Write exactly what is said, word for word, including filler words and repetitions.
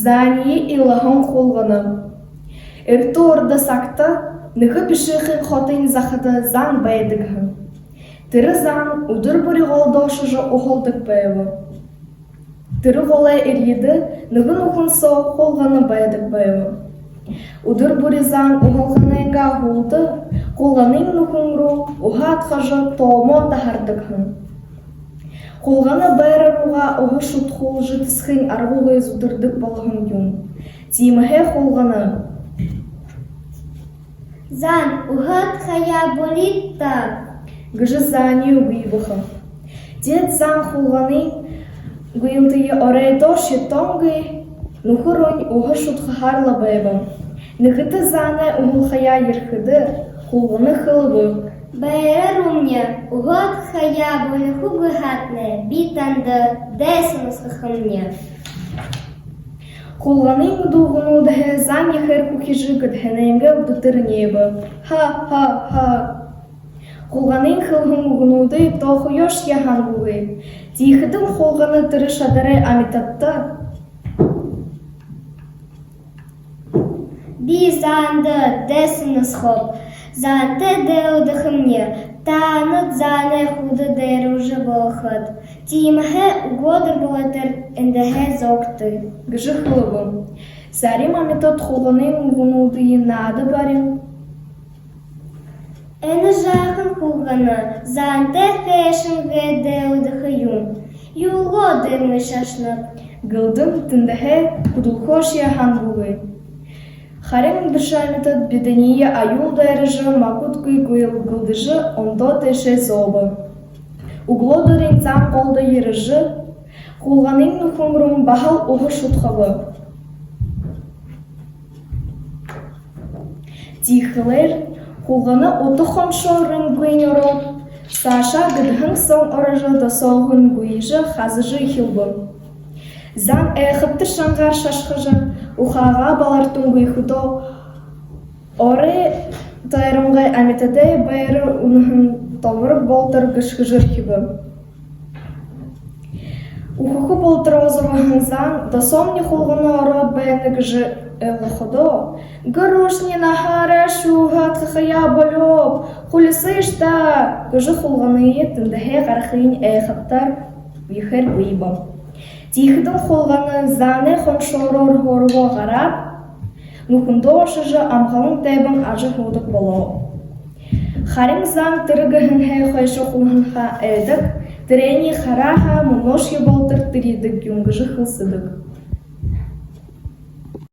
Зааниие илаһан хулгана. Эртэ урда сагта нэгэ бишыхан хотын захада заан байдаг һэн. Тэрэ заан үдэр бүри голдоо ошожо уһалдаг байба. Тэрэ голой эрьедэ нэгэ нүхэн соо хулгана байдаг байба. Үдэр бүри заан уһалханайнгаа һүүлдэ хулганын нүхэн руу уһа адхажа, тоомо таһардаг һэн. Хулгана байра руугаа уһа шудхуулжа тэсэхын аргагүй зүдэрдэг болоһон юм. Тиимэһээ хулгана: «Заан, уһа адхаяа болиит даа», — гэжэ зааниие гуйба ха. Теэд заан хулганын гуйлтые оройдоошье тоонгүй, нүхэ руунь уһа шудхаһаар лэ байба. Нэгэтэ заанай уһалхаяа ерэхэдэ, хулгана хэлэбэ: «Байра руумни уһа адхаяа болихогүй һаатнай, би танда дайсан носхохомни». Хулганын үдүүгэнүүдһээ заан ехээр хүхижэ, гэдэһэнэйнгээ үдэтэр энеэбэ: «Ха-ха-ха!» Хулганын хэлэһэн үгэнүүдые тоохоёошье һанаагүйб. Тиихэдэнь хулгана тэрэ шадарай амитадта: «Би заанда дайсан носхооб. Заантай дайлалдахамни, таанад заанай хүдөө дайруулжа болохот. Тиимэһээ үглөөдэр болотор эндэһээ зогты», — гэжэ хэлэбэ. Зарим амитад хулганын үгэнүүдые наада барин: «Энэ жаахан хулгана, заантай хайшан гээд дайлалдаха юм. Юугээ дэмы шашнаб», — гэлдэн, тэндэһээ хүдэлхөөшье һанаагүйб. Харин бэшэ амитад бидэниие аюул дайража, магадгүй гуйлгалдажа, ондоо тээшээ зооба. Үглөөдэрынь заан голдоо ерэжэ, хулганын нүхэн руунь баһал уһа шудхаба. Тиихэлээр хулгана ута хоншоорынь гүйн ороод, саашаа гэдэһэн соонь орожо, досоогынь гүйжэ, хазажа эхилбэ. Заан айхабтар шангаар шашхажа, ухаагаа балартан гүйхэдөө, орой тойронгой амитадай байра үнэһэн тобор болотор гэшхэжэрхибэ. Үхэхэ болотороо зобоһон заан досоомни хулгана ороод байна гэжэ ойлгоходоо: «Гэрэшни, наһаараа шүүһэ адхахаяа болёоб, хулисыш даа», — гэжэ хулганые тэндэһээ гарахыень айхабтар ехээр гүйбэ. Тиихэдэнь хулгана заанай хоншоороор һөөргөө гараад, нүхэндөө ошожо, амгалан тайбан ажаһуудаг болоо. Харин заан тэрэ гэһэнһээ хойшо хулганһаа айдаг, тэрэниие хараа һаа, мүнөөшье болотор тэрьедэг юм гэжэ хэлсэдэг.